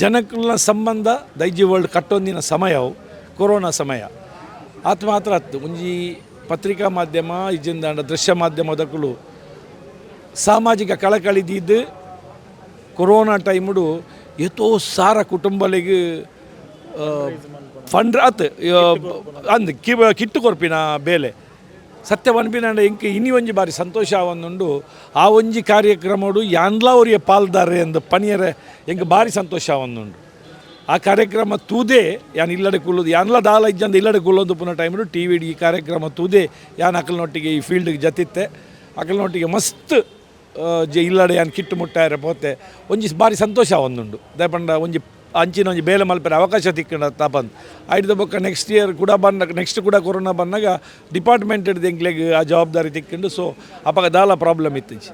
ಜನಕ್ಲೆನ ಸಂಬಂಧ ದೈಜಿ ವರ್ಲ್ಡ್ ಕಟ್ಟೊಂದಿನ ಸಮಯ ಅವು ಕೊರೋನಾ ಸಮಯ. ಆತ ಮಾತ್ರ ಅತ್ತು, ಒಂಜಿ ಪತ್ರಿಕಾ ಮಾಧ್ಯಮ ಇಜ್ಜಿಂದಾಂಡ ದೃಶ್ಯ ಮಾಧ್ಯಮದಕುಲು ಸಾಮಾಜಿಕ ಕಳಕಳಿ ದೀದ್ ಕೊರೋನಾ ಟೈಮುಡು ಏತೋ ಸಾರ ಕುಟುಂಬಲಿಗೆ ಫಂಡ್ ಆತ್ ಅಂದ್ ಕಿ ಕಿಟ್ಟು ಕೊರ್ಪಿನ ಬೇಲೆ. ಸತ್ಯ ಪನ್ಪಿನ ಎಂಕ್ ಇನಿ ಒಂಜಿ ಬಾರಿ ಸಂತೋಷ ಆವೊಂದುಂಡು. ಆ ಒಂಜಿ ಕಾರ್ಯಕ್ರಮಡು ಯಾನ್ಲಾ ಒರಿಯ ಪಾಲ್ದಾರೆ ಅಂದ್ ಪನಿಯರೆ ಎಂಕ್ ಬಾರಿ ಸಂತೋಷ ಆವೊಂದುಂಡು. ಆ ಕಾರ್ಯಕ್ರಮ ತೂದೆ ಯಾನ್ ಇಲ್ಲಡೆ ಕುಲ್ಲುದು, ಯಾನ್ಲ ದಾಲ ಇಜ್ಜಂದ ಇಲ್ಲಡೆ ಕುಲ್ಲೊಂದು ಪುನ ಟೈಮ್ಡು ಟಿ ವಿಡ್ ಈ ಕಾರ್ಯಕ್ರಮ ತೂದೆ ಯಾನ್ ಅಕಲ್ನೊಟ್ಟಿಗೆ ಈ ಫೀಲ್ಡ್ಗೆ ಜತ್ತಿತ್ತೆ. ಅಕಲ್ನೊಟ್ಟಿಗೆ ಮಸ್ತ್ ಜೆ ಇಲ್ಲಡೆ ಯಾನ್ ಕಿಟ್ಟು ಮುಟ್ಟಾಯರೆ ಪೋತೆ. ಒಂಜಿ ಬಾರಿ ಸಂತೋಷ ಆವೊಂದುಂಡು. ದಾಯೆ ಪಂಡ ಒಂಜಿ ಅಂಚಿನ ಒಂಜಿ ಬೇಲೆ ಮಲ್ಪೆರೆ ಅವಕಾಶ ತಿಕ್ಕಂಡ ತಾಪಂದ್. ಐಡ್ದ ಬೊಕ್ಕ ನೆಕ್ಸ್ಟ್ ಇಯರ್ ಕೂಡ ಬಂದಾಗ, ನೆಕ್ಸ್ಟ್ ಕೂಡ ಕೊರೋನಾ ಬಂದಾಗ ಡಿಪಾರ್ಟ್ಮೆಂಟ್ ಎಂಕ್ಲೆಗ್ ಆ ಜವಾಬ್ದಾರಿ ತಿಕ್ಕಂಡು. ಸೊ ಅಪಗ ದಾಲ ಪ್ರಾಬ್ಲಮ್ ಇತ್ತಿಜಿ.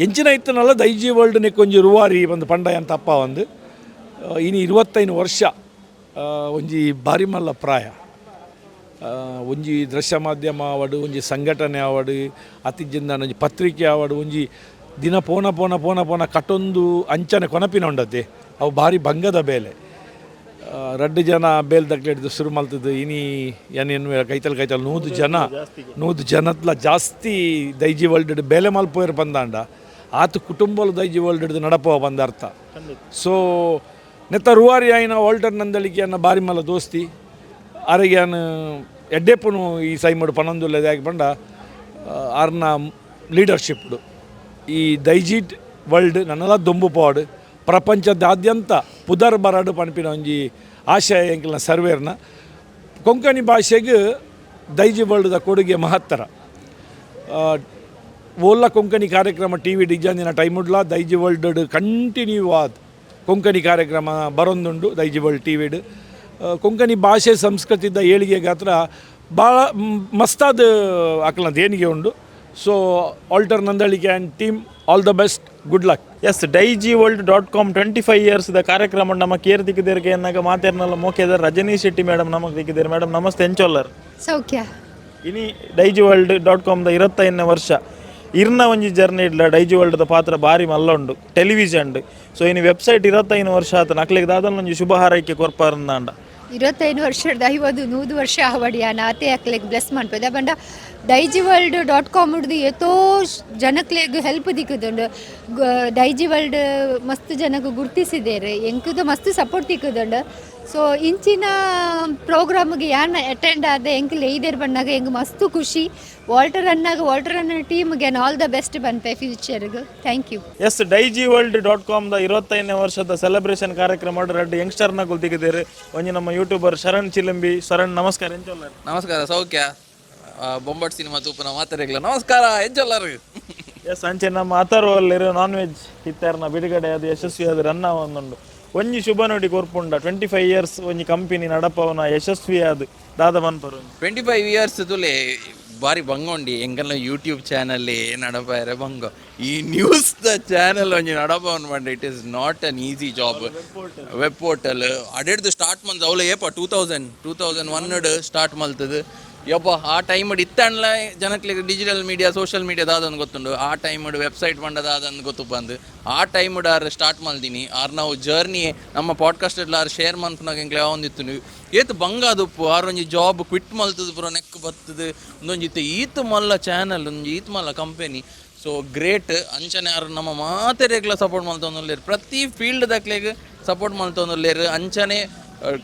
ಎಂಚಿನ ಇತ್ತನಲ್ಲ ದೈಜಿ ವರ್ಲ್ಡ್ ನೆಕ್ಕೊಂಜಿ ರೂವಾರಿ ಒಂದು ಪಂಡ ಅಂತ ತಪ್ಪ ಒಂದು. ಇನಿ 25 ವರ್ಷ ಒಂಜಿ ಬಾರಿ ಮಲ್ಲ ಪ್ರಾಯ. ಒಂಜಿ ದೃಶ್ಯ ಮಾಧ್ಯಮ ಆವಡ್, ಒಂಜಿ ಸಂಘಟನೆ ಆವಡ್, ಅತಿಜಿಂದ ಒಂಜಿ ಪತ್ರಿಕೆ ಆವಡ್, ಒಂಜಿ ದಿನ ಪೋನ ಪೋನ ಪೋನ ಪೋನ ಕಟ್ಟೊಂದು ಅಂಚನೆ ಕೊನಪಿನ ಉಂಡತೆ. ಅವು ಭಾರಿ ಭಂಗದ ಬೇಲೆ. ರಡ್ಡ್ ಜನ ಬೇಲ್ ದಕ್ಲೆಡ್ದು ಶುರು ಮಲ್ತದ್ದು. ಇನಿ ಏನೇನು ಕೈತಲ್ ಕೈತಲ್ 100 ಜನ, 100 ಜನತ್ಲ ಜಾಸ್ತಿ ದೈಜಿ ವರ್ಲ್ಡ್ ಬೇಲೆ ಮಲ್ಪೋಯರ್ ಬಂದಾಂಡ, ಆತ ಕುಟುಂಬಲು ದೈಜಿ ವರ್ಲ್ಡ್ ಹಿಡ್ದು ನಡಪುವ ಬಂದ ಅರ್ಥ. ಸೊ ನೆತ್ತ ರೂವಾರಿ ಆಯಿನ ವಾಲ್ಟರ್ ನಂದಳಿಕೆ ಅನ್ನ ಬಾರಿ ಮಲ್ಲ ದೋಸ್ತಿ. ಆರೆಗೆ ಯಾನ್ ಎಡ್ಡೆಪ್ಪುನು ಈ ಸೈಮಡು ಪನೊಂದುಲ್ಲೆ. ಯಾಕೆ ಪಂಡ ಆರ್ನ ಲೀಡರ್ಶಿಪ್ಡು ಈ ದೈಜಿ ವರ್ಲ್ಡ್ ನನ್ನಲ ದೊಂಬು ಪೋಡು, ಪ್ರಪಂಚದಾದ್ಯಂತ ಪುದರ್ ಬರಡು ಪನ್ಪಿನ ಒಂಜಿ ಆಶಯ ಎಂಕಲ್ನ ಸರ್ವೇರ್ನ. ಕೊಂಕಣಿ ಭಾಷೆಗೆ ದೈಜಿ ವರ್ಲ್ಡ್ದ ಕೊಡುಗೆ ಮಹತ್ತರ. ಓಲ್ಲ ಕೊಂಕಣಿ ಕಾರ್ಯಕ್ರಮ ಟಿವಿ ಡಿಜಾಂದಿನ ಟೈಮ್ ಉಡ್ಲ ದೈಜಿ ವರ್ಲ್ಡ್ ಕಂಟಿನ್ಯೂ ಆದ್ ಕೊಂಕಣಿ ಕಾರ್ಯಕ್ರಮ ಬರೊಂದುಂಡು. ದೈಜಿ ವರ್ಲ್ಡ್ ಟಿವಿಡ್ ಕೊಂಕಣಿ ಭಾಷೆ ಸಂಸ್ಕೃತಿದ ಏಳಿಗೆ ಗಾತ್ರ ಭಾಳ ಮಸ್ತಾದ ಅಕ್ಲನ ದೇಣಿಗೆ ಉಂಡು. So Walter Nandalike and team, all the best, good luck. S, Daiji world dot com 25 years the ಕಾರ್ಯಕ್ರಮ ನಮ್ಮ ಕೇರ್ ದಿಕ್ಕಿದೇರ್ಗೆ ಎನ್ನಾಗ ಮಾತೇರ್ನಲ್ಲ ಮೋಕೆದರ್ ರಜನಿ ಶೆಟ್ಟಿ ಮೇಡಮ್ ನಮಗೆ ದಿಕ್ಕಿದೇರು. ಮೇಡಮ್, ನಮಸ್ತೆ, ಎಂಚೊಲ್ಲರ್? ಸೌಖ್ಯ. ಇನಿ Daiji world dot com the 25ನೇ ವರ್ಷ. ಇರ್ನ ಒಂಜಿ ಜರ್ನಿ ಇಡ್ಲ ಡೈಜಿ ವರ್ಲ್ಡ್ ದ ಪಾತ್ರ ಬಾರಿ ಮಲ್ಲ ಉಂಡು ಟೆಲಿವಿಷನ್. ಸೊ ಇನಿ ವೆಬ್ಸೈಟ್ 25 ವರ್ಷ ಆತ. ನಕ್ಲಿಗೆ ದಾದಲ್ ಒಂಜಿ ಶುಭ ಹಾರೈಕೆ ಕೊರ್ಪಾರಂದಾಂಡ? 25 ವರ್ಷದ 50 100 ವರ್ಷ ಆವಡಿಯಾನ ಆತೆ ಅಕ್ಲೆಗ್ ಬ್ಲೆಸ್ ಮನ್ಪೆದ. ಬಂಡ ಡೈಜಿ world dot com ಹಿಡ್ದು ಏತೋ ಜನಕ್ಲೆಗ್ ಹೆಲ್ಪ್ ದಿಕ್ಕುದುಂಡು. ಡೈಜಿ ವರ್ಲ್ಡ್ ಮಸ್ತ್ ಜನಕ್ಕೆ ಗುರ್ತಿಸಿದ್ದೇರೆ, ಎಂಕುದು ಮಸ್ತ್ ಸಪೋರ್ಟ್ ತಿಕ್ಕುದುಂಡು. ಸೊ ಇಂಚಿನ ಪ್ರೋಗ್ರಾಮ್ಗೆ ಯಾನ್ ಅಟೆಂಡ್ ಆದ ಎಂಕ್ ಲೇಯ್ದೇರ್ ಬಣ್ಣಾಗ ಎಂಕ್ ಮಸ್ತ್ ಖುಷಿ. ವಾಲ್ಟರ್ ಅನ್ನಾಗ, ವಾಲ್ಟರ್ ಅನ್ನ ಟೀಮ್ಗೆ all the best ಪನ್ಪೆ ಫ್ಯೂಚರ್ಗೆ. Thank you. S, Daiji world dot com the 25ನೇ ವರ್ಷದ ಸೆಲೆಬ್ರೇಷನ್ ಕಾರ್ಯಕ್ರಮ ರಡ್ಡ್ ಯಂಗ್ಸ್ಟರ್ನ ಗುಲ್ತಿಗಿದ್ದೀರಿ. ಒಂಜಿ ನಮ್ಮ ಯೂಟ್ಯೂಬರ್ ಶರಣ್ ಚಿಲಂಬಿ. ಶರಣ್, ನಮಸ್ಕಾರ, ಎಂಚೊಲ್ಲರ್? ನಮಸ್ಕಾರ, ಸೌಖ್ಯ. ಬೊಂಬಟ್ ಸಿನಿಮಾ ತೂಪುನ ಮಾತಾಡಿಗ್ಲ ನಮಸ್ಕಾರ, ಎಂಚೊಲ್ಲರು? ಎಸ್, ಅಂಚೆ ನಮ್ಮ ಅಥರ್ವಲ್ಲಿರು ನಾನ್ ವೆಜ್ ಇತ್ತಾರನ ಬಿಡುಗಡೆ ಅದು ಯಶಸ್ವಿ ಅದು ರನ್ನ ಒಂದುಂಡು. ಒಂಜಿ ಶುಭ ನುಡಿ ಕೊರ್ಪುಂಡ, 25 ಇಯರ್ಸ್ ಒಂಜಿ ಕಂಪನಿ ನಡಪವನ ಯಶಸ್ವಿ ಅದು ದಾದ ಮನ್ಪರು? 25 ಇಯರ್ಸ್ ತುಲೆ, ಬಾರಿ ಬಂಗೊಂಡಿ. ಎಂಕಲ್ನ ಯೂಟ್ಯೂಬ್ ಚಾನಲ್ ನಡಪಾಯರೆ ಬಂಗ. ಈ news the channel ಒಂಜಿ ನಡಪವನ್ ಪಂಡ it is not an easy job. Web portal ಅಡೆಡ್ದು start ಮಂತ್ ಅವಲ ಏಪ 2001 ಸ್ಟಾರ್ಟ್ ಮಲ್ತದು ಯಪ್ಪ. ಆ ಟೈಮ್ ಇತ್ತಣ್ಲ ಜನಕ್ಲೆಗ್ digital media, social media ದಾದೊಂದು ಗೊತ್ತುಂಡು. ಆ ಟೈಮ್ ವೆಬ್ಸೈಟ್ ಪಂಡ ದಾದಂದು ಗೊತ್ತು ಬಂದು ಆ ಟೈಮ್ ಆರ್ ಸ್ಟಾರ್ಟ್ ಮಲ್ದಿನಿ. ಆರ್ ನಾವು ಜರ್ನಿ ನಮ್ಮ ಪಾಡ್ಕಾಸ್ಟ್ ಆರ್ ಶೇರ್ ಮನ್ಪುನಾಗ ಎಂಕ್ಲೆ ಒಂದಿತ್ತು ನೀವು ಏತ್ ಬಂಗ ಉಪ್ಪು. ಆರ್ ಒಂಜಿ ಜಾಬ್ ಕ್ವಿಟ್ ಮಲ್ತದ ಪೂರ ನೆಕ್ ಬತ್ತದು ಒಂದೊಂಜಿ ಇತ್ತು ಈತ್ ಮಲ್ಲ ಚಾನಲ್, ಒಂಜಿ ಈತ್ ಮಲ್ಲ company. So great. ಅಂಚನೆ ಆರ್ ನಮ್ಮ ಮಾತೆರೆಗ್ಲ ಸಪೋರ್ಟ್ ಮಲ್ತೊಂದುಲ್ಲೆರ್, ಪ್ರತಿ ಫೀಲ್ಡ್ ದಕ್ಲೆಗ್ ಸಪೋರ್ಟ್ ಮಲ್ತೊಂದುಲ್ಲೆರ್. ಅಂಚನೆ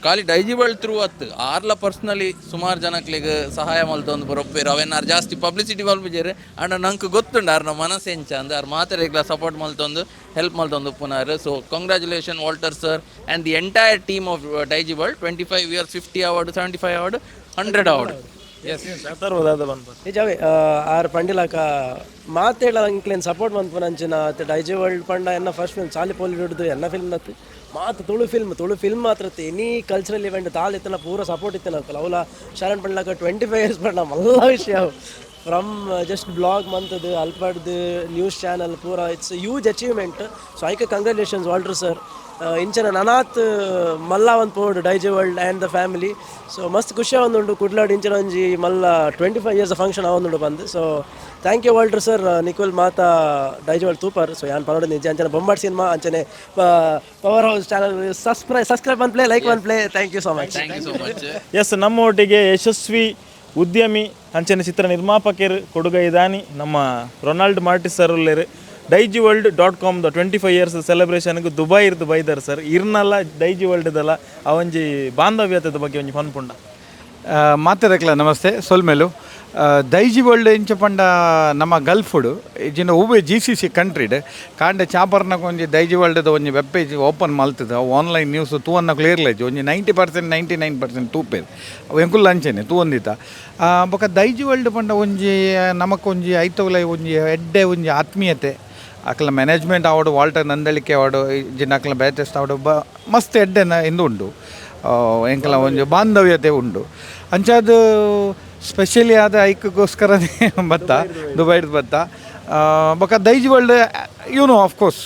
ಖಾಲಿ ಡೈಜಿವಲ್ ಥ್ರೂ ಅತ್ತು, ಆರ್ಲ ಪರ್ಸ್ನಲಿ ಸುಮಾರು ಜನಕ್ಲೆಗ್ ಸಹಾಯ ಮಲ್ತೊಂದು ಬರೊಪ್ಪೇರು. ಅವೆನ್ನಾರು ಜಾಸ್ತಿ ಪಬ್ಲಿಸಿಟಿ ಮಲ್ಪುಜೆರ್. ಆಂಡ ನಂಗೆ ಗೊತ್ತುಂಡು ಆರ್ನ ಮನಸ್ಸು ಎಂಚ ಅಂದ್. ಆರ್ ಮಾತೆರೆಗ್ಲ ಸಪೋರ್ಟ್ ಮಲ್ತೊಂದು, ಹೆಲ್ಪ್ ಮಲ್ತೊಂದು ಉಪ್ಪುನಾರ್. So congratulation, Walter sir and the entire team of Daiji World. 25 years, 50 award, 75 award, 100 award, yes. Atharva, ದಾದ ಮನ್ಪರು? ನಿಜವೇ, ಆರ್ ಪಂಡಿಲಕ ಮಾತೇಳ ಅಂಕ್ಲೇನ್ ಸಪೋರ್ಟ್ ಮನ್ಪುನಂಚಿನ ಡೈಜಿ ವರ್ಲ್ಡ್ ಪಂಡ ಎನ್ನ ಫಸ್ಟ್ ಫಿಲ್ಮ್ ಚಾಲಿ ಪೋಲಿ ಹಿಡಿದು ಎನ್ನ ಫಿಲ್ಮ್ ನತ್ತು. ಮಾತು ತುಳು ಫಿಲ್ಮ್, ತುಳು ಫಿಲ್ಮ್ ಮಾತ್ರ any cultural event ತಾಲ್ ಇತ್ತನ ಪೂರ ಸಪೋರ್ಟ್ ಇತ್ತನ ಅಕುಲು. ಅವಲ ಶರಣ್ ಪಂಡ್ಲಕ 25 ಇಯರ್ಸ್ ಪಂಡ ಮಲ್ಲ ವಿಷಯ. From just blog ಮಂತದ್ದು ಅಲ್ಪಡ್ದು news channel ಪೂರ, it's huge achievement. So ಐಕ congratulations Walter sir. ಇಂಚನ ನನಾತ್ ಮಲ್ಲ ಒಂದು ಪೋಡು Daiji world and the family. So ಮಸ್ತ್ ಖುಷಿ ಆವೊಂದುಂಡು ಕುಡ್ಲಾಡ್ ಇಂಚಿನ ಒಂಜಿ ಮಲ್ಲ 25 ಇಯರ್ಸ್ ಫಂಕ್ಷನ್ ಆವೊಂದುಂಡು ಬಂದು. So thank you, Walter sir. ನಿಕುಲ್ ಮಾತಾ ಡೈಜಿ ವರ್ಲ್ಡ್ ತೂಪರ್. ಸೊ ಯಾನ್ ಪನೋಡು ನಿಜ. ಅಂಚನೆ ಬೊಂಬಾಟ್ ಸಿನಿಮಾ, ಅಂಚನೆ power house channel subscribe subscribe one play, like one play. Thank you so much. Thank you so much. S, ನಮ್ಮ ಒಟ್ಟಿಗೆ ಯಶಸ್ವಿ ಉದ್ಯಮಿ ಅಂಚನೆ ಚಿತ್ರ ನಿರ್ಮಾಪಕರು ಕೊಡುಗೈದಾನಿ ನಮ್ಮ ರೊನಾಲ್ಡ್ ಮಾರ್ಟಿಸ್ ಸರ್ ಉಲ್ಲೇರು. Daiji world dot com the 25 years ಸೆಲೆಬ್ರೇಷನ್ಗೆ Dubai ಇರ್ದು ಬೈದರ್ sir. ಇರ್ನಲ್ಲ ಡೈಜಿ ವರ್ಲ್ಡ್ದಲ್ಲ ಆ ಒಂಜಿ ಬಾಂಧವ್ಯತೆದ ಬಗ್ಗೆ ಒಂಜಿ ಪನ್ಪುಂಡ? ಮಾತೆರೆಗ್ಲ ನಮಸ್ತೆ, ಸೊಲ್ಮೆಲು. ದೈಜಿ ವರ್ಲ್ಡ್ ಇಂಚ ಪಂಡ ನಮ್ಮ ಗಲ್ಫುಡು ಇಜಿನ ಒವ್ವೆ ಜಿಸಿಸಿ ಕಂಟ್ರಿಡ್ ಕಾಂಡೆ ಚಾಪರ್ನಕ ಒಂಜಿ ದೈಜಿ ವರ್ಲ್ಡ್ದ ಒಂಜಿ web page open ಮಲ್ತದ ಅವು ಆನ್ಲೈನ್ ನ್ಯೂಸ್ ತೂವನ್ನಕ್ಲು ಇರ್ಲಜ್ಜಿ. ಒಂಜಿ 90%, 99% ತೂಪೇರು. ಅವು ಎಂಕುಲು ಅಂಚೆನೆ ತೂವೊಂದಿತ್ತ. ಬೊಕ ದೈಜಿ ವರ್ಲ್ಡ್ ಪಂಡ ಒಂಜಿ ನಮಕ್ ಒಂಜಿ ಐತವುಲ ಒಂಜಿ ಎಡ್ಡೆ ಒಂಜಿ ಆತ್ಮೀಯತೆ. ಅಕ್ಲ ಮ್ಯಾನೇಜ್ಮೆಂಟ್ ಆವಡು, ವಾಲ್ಟರ್ ನಂದಳಿಕೆ ಆವಡು, ಇಜ್ಜಿಂಡ ಅಕ್ಲ ಬೇತೆಸ್ಟ್ ಆವಡು, ಬ ಮಸ್ತ್ ಎಡ್ಡೆ ಇಂದು ಉಂಡು. ಎಂಕಲ ಒಂಜಿ ಬಾಂಧವ್ಯತೆ ಉಂಡು. ಅಂಚಾದ್ ಸ್ಪೆಷಲಿ ಆದ ಐಕ್ಗೋಸ್ಕರನೇ ಬತ್ತ, ದುಬೈಡ್ ಬತ್ತ. ಬೊಕ Daiji world, you know, of course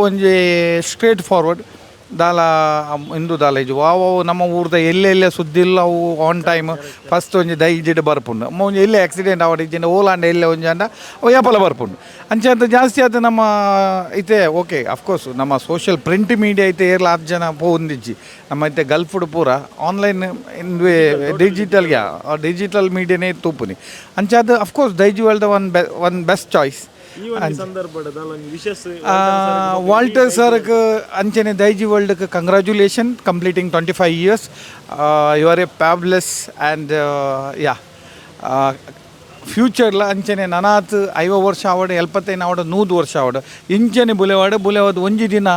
ಒಂಜಿ ಸ್ಟ್ರೇಟ್ ಫಾರ್ವರ್ಡ್. ದಾಲ ಇಂದು ದಾಲ ಇಜ್ಜಿ. ವಾವ್, ನಮ್ಮ ಊರ್ದ ಎಲ್ಲೆಲ್ಲ ಸುದ್ದಿಲ್ಲ ಅವು ಆನ್ ಟೈಮ್ ಫಸ್ಟ್ ಒಂಜಿ ದೈಜಿಡ್ ಬರ್ಪುಂಡು. ಒಂಜಿ ಎಲ್ಲೆ ಆಕ್ಸಿಡೆಂಟ್ ಆವಡ್ ಇಜ್ಜಿಂಡ ಓಲಾಂಡ ಎಲ್ಲೆ ಒಂಜಿ ಅಂಡ ಅವು ಏಪಲ ಬರ್ಪುಂಡು. ಅಂಚ ಅಂತ ಜಾಸ್ತಿ ಆದ್ ನಮ್ಮ ಇತ್ತೆ ಓಕೆ, ಅಫ್ಕೋರ್ಸ್ ನಮ್ಮ ಸೋಷಿಯಲ್ ಪ್ರಿಂಟ್ ಮೀಡಿಯಾ ಇತ್ತೆ ಏರ್ಲ ಆತ್ ಜನ ಪೋವೊಂದಿಜ್ಜಿ. ನಮ್ಮ ಇತ್ತೆ ಗಲ್ಫ್ಡ್ ಪೂರ ಆನ್ಲೈನ್ ಇಂದುವೆ ಡಿಜಿಟಲ್, ಯಾ, ಡಿಜಿಟಲ್ ಮೀಡಿಯಾನೇ ತೂಪುನಿ. ಅಂಚಾದ್ of course Daiji world one best choice. ಈ ಒಂಜಿ ಸಂದರ್ಭಡ್ ದಾಲ ಒಂಜಿ ವಿಶಸ್? ವಾಲ್ಟರ್ ಸರ್ಗ್ ಅಂಚನೆ Daiji ವರ್ಲ್ಡ್ಗೆ congratulation, completing 25 years. You are a fabulous and, yeah, ಫ್ಯೂಚರ್ಲ ಅಂಚನೆ ನನಾತ್ 50 ವರ್ಷ ಆವಡ್, 75 ಆವಡ್, 100 ವರ್ಷ ಆವಡ್, ಇಂಚನೆ ಬುಲೆವಾಡ್ ಬುಲೆವಾದ್ ಒಂಜಿ ದಿನ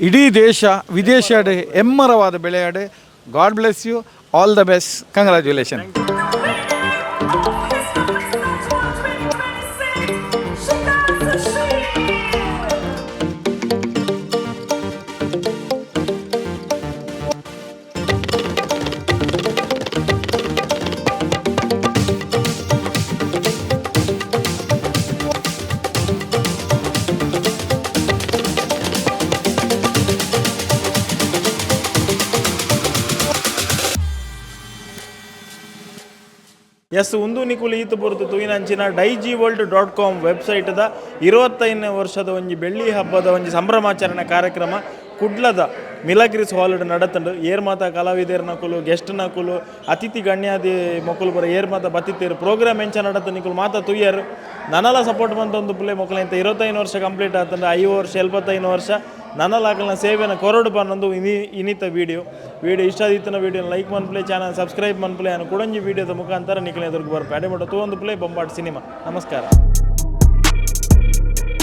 ಇಡೀ ದೇಶ ವಿದೇಶಡ್ ಎಮ್ಮರವಾದ ಬೆಳೆಯಾಡು. God bless you, all the best, congratulation. S, ಉಂದು ನಿಕುಲು ಈತು ಪೊರ್ತು ತೂಯಿನಂಚಿನ daijiworld.com ವೆಬ್ಸೈಟ್ದ 25ನೇ ವರ್ಷದ ಒಂಜಿ ಬೆಳ್ಳಿ ಹಬ್ಬದ ಒಂಜಿ ಸಂಭ್ರಮಾಚರಣೆ ಕಾರ್ಯಕ್ರಮ ಕುಡ್ಲದ ಮಿಲಗ್ರಿಸ್ ಹಾಲ್ ನಡತಂಡು. ಏರ್ ಮಾತ ಕಲಾವಿದೆರ್ ನಕುಲು, ಗೆಸ್ಟ್ ನಕುಲು, ಅತಿಥಿ ಗಣ್ಯಾದಿ ಮೊಕುಲು ಬರ ಏರ್ ಮಾತ ಬತ್ತಿತ್ತೇರು. ಪ್ರೋಗ್ರಾಮ್ ಎಂಚ ನಡತ ನಿಕುಲು ಮಾತ ತೂಯರ್. ನನಲ ಸಪೋರ್ಟ್ ಮಂತೊಂದು ಪುಲೆ ಮೊಕುಲು ಇಂತ 25 ವರ್ಷ ಕಂಪ್ಲೀಟ್ ಆತಂಡು. 5 ವರ್ಷ, 75 ವರ್ಷ ನನಲ ಅಕಲ್ನ ಸೇವೆನ ಕೊರಡು ಪನ್ನೊಂದು ಇನಿತ ವಿಡಿಯೋ. ವಿಡಿಯೋ ಇಷ್ಟ ಆದಿತ್ತಿನ ವಿಡಿಯೋ ಲೈಕ್ ಮನ್ಪುಲೆ, ಚಾನಲ್ ಸಬ್ಸ್ಕ್ರೈಬ್ ಮನ್ಪುಲೆ. ಅನ್ನು ಕುಡೊಂಜಿ ವಿಡಿಯೋದ ಮುಖಾಂತರ ನಿಕುಲು ಎದುರುಗು ಬರ್ಪೆ. ಅಡೆ ಮುಟ್ಟ ತೂವೊಂದು ಪ್ಲೇ ಬೊಂಬಾಟ್ ಸಿನಿಮಾ. ನಮಸ್ಕಾರ.